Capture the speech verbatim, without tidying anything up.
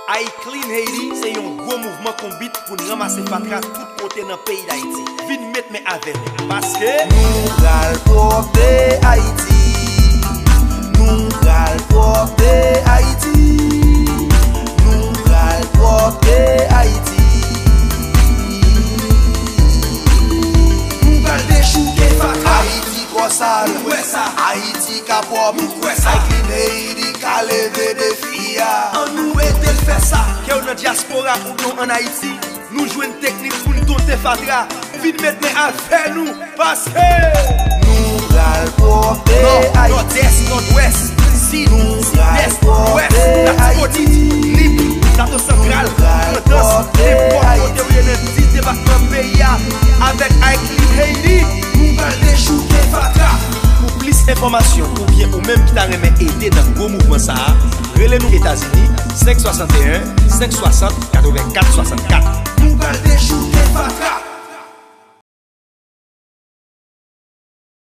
I Clean Haiti se yon gwo mouvman konbit pou n ranmase fatra tout kote nan peyi Dayiti. Vin met men avè nou, paske nou pral pwòpte Ayiti. Nou pral pwòpte Ayiti. Nou pral pwòpte Ayiti. Nou pral dechouke fatra. Ayiti twò sal. Nou kwè sa. Ayiti ka pwòp. Nou kwè sa. I Clean Haiti ka leve defi a. Ann nou ede l fè sa. Ke w nan dyaspora oubyen w ann Ayiti, nou jwenn teknik pou n tonte fatra. Vin met men avè nou, paske nou pral pwòpte Ayiti. Nòdès, Nòdwès, Sid, Sidès, Lwès, Latibonit, Nip, Plato Santral, Grandans, nenpòt kote w ye nan dis depatman peyi a, avèk I Clean Haiti, nou pral dechouke fatra. Pou plis enfòmasyon oubyen ou menm ki ta renmen ede nan gwo mouvman sa a, rele nou Etazini, senk swasanteyen, senk swasant, katrevenkat swasannkat.